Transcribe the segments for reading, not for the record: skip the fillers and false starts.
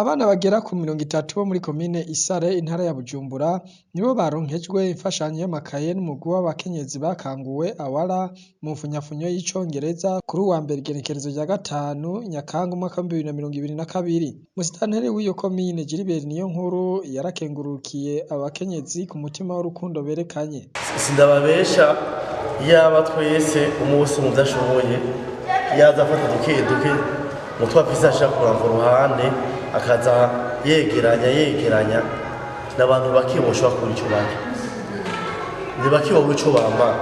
Abana bagera ku 30 bo muri komine Isare, intara ya Bujumbura, nibo baronkejwe imfashanyo y'amakaye n'umugwi w'abakenyezi bakanguwe Awara mu mfunyafunyo y'icongereza kuri uwa mbere igenekerezo rya 5 Nyakanga umwaka w'2022. Musitanteri w'iyo komine Gilbert Niyonkuru yarakengurukiye abakenyezi ku mutima w'urukundo berekanye. Sindababesha, iyaba twese umunsi mu vyo ashoboye yaza afata duke duke mu two afise, ashira ku ruhande, akaza yegeranya yegeranya, n'abantu bake boshobora kubura ico barya, ni bake bobura ico bambara,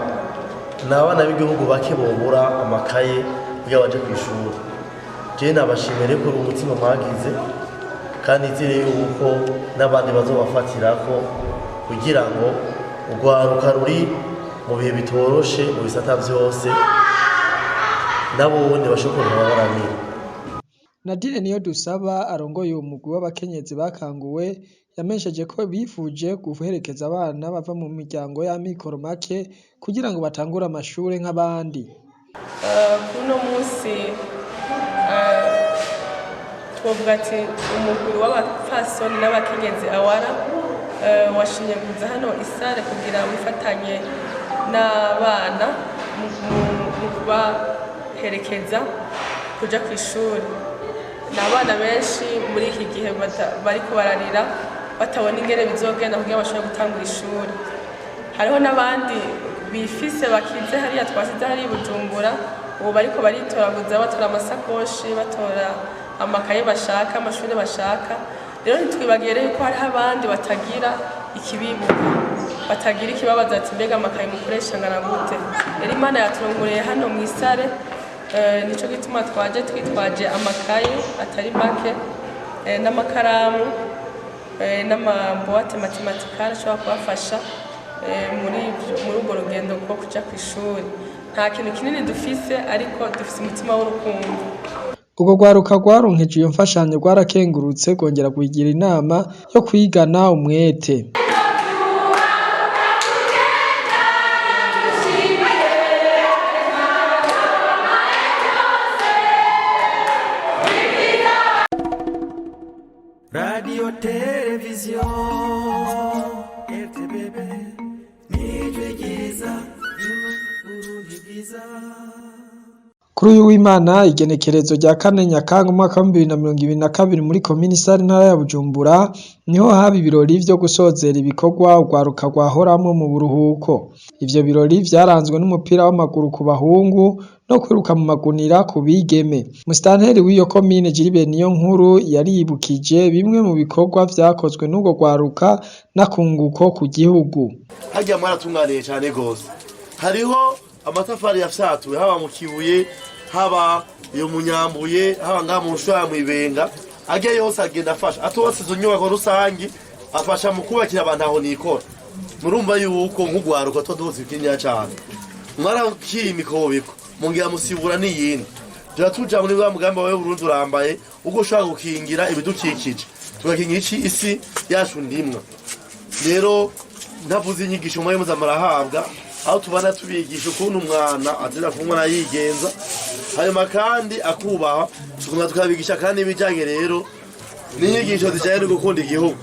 ni abana b'igihugu bake bobura amakaye kugira baje kw'ishuri. Jewe nabashimiye ko umutima mwagize, kandi nizere yuko n'abandi bazobafatirako kugira ngo urwaruka ruri mu bihe bitoroshe mu bisata vyose nabone bashobore kuronka baramira. Nadine Niyodusaba arongoye uwo mugwi w'abakenyezi bakanguwe yamenyesheje ko bifuje guherekeza abana bava mu miryango y'amikoro make kugira ngo batangure amashure nk'abandi. Kuri uno munsi twovuga ati umugwi w'abapfasoni n'abakenyezi Awara washimye kuza hano Isare kugira wifatanye n'abana mu kubaherekeza kuja kw'ishuri. Ni abana benshi muri iki gihe bariko bararira batabona ingene bizogenda kugira bashobore gutangura ishuri. Hariho n'abandi bifise bakize hariya twasize hariya i Bujumbura, ubu bariko baritoraguza, batora amasakoshi, batora amakaye bashaka, amashuri bashaka. Rero ntitwibagire yuko hariho abandi batagira ikibibuka, batagira ikibabaza ati: "Mbega amakaye mukoresha angana gute?" Rero Imana yaturongoreye hano mw'Isare, nico gituma twaje twitwaje amakaye atari make, n'amakaramu, n'ama boîtes mathématicales ashobora kubafasha muri urwo rugendo rwo kuja kw'ishuri. Nta kintu kinini dufise, ariko dufise umutima w'urukundo. Urwo rwaruka rwaronkejwe iyo mfashanyo rwarakengurutse, rwongera rwigira inama yo kwigana umwete. Radio Televiziyo RTBB nijwi ryiza ry'Uburundi bwiza. Kuri uyu w'Imana igenekerezo rya 4 Nyakanga umwaka w'2022 muri komine Isare, intara ya Bujumbura, niho haba ibirori vyo gusozera ibikorwa urwaruka rwahoramwo mu buruhuko. Ivyo birori vyaranzwe n'umupira w'amaguru ku bahungu no kwiruka mu magunira ku bigeme. Musitanteri w'iyo komine Gilbert Niyonkuru yaribukije bimwe mu bikorwa vyakozwe n'urwo rwaruka n'akunguko ku gihugu. Harya mwaratunganiye cane gose, hariho amatafari yafyatuwe haba mu Kibuye, haba iyo mu Nyambuye, haba ngaha mu Nshura, mw'Ibenga, ajya yose agenda afasha atubatse izo nyubako rusangi, afasha mu kubakira abantu aho nikora. Murumva yuko nk'urwaruka tuba duhuze ikinyinya cane, mwarakiye imikobeko mungira musibura n'iyindi, tuba tuja muri wa mugambi wawe Burundi urambaye ubwo ushobora gukingira ibidukikije, tugakingira iki isi yacu ndimwa. Rero ntavuze inyigisho muri muza murahabwa, aho tubana tubigisha ukuntu umwana atera kunywa yigenza, hanyuma kandi akubaha, tukongera tukabigisha kandi ibijyanye rero n'inyigisho zijyanye no gukunda igihugu,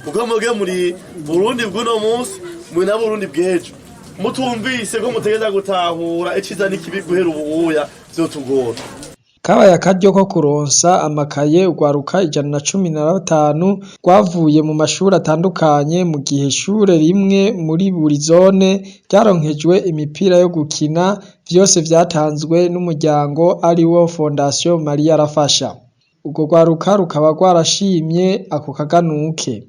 kuko muge muri Burundi bw'uno munsi, muri na Burundi bw'ejo. Mutumvise ko mutegereza gutahura iciza n'ikibi guhera ubuya, vyotugora. Kabaye akaryo ko kuronsa amakaye urwaruka 115 rwavuye mu mashuri atandukanye, mu gihe ishure rimwe muri buri zone ryaronkejwe imipira yo gukina. Vyose vyatanzwe n'umuryango ariwo Fondation Maria Arafasha. Urwo rwaruka rukaba rwarashimye ako kaganuke.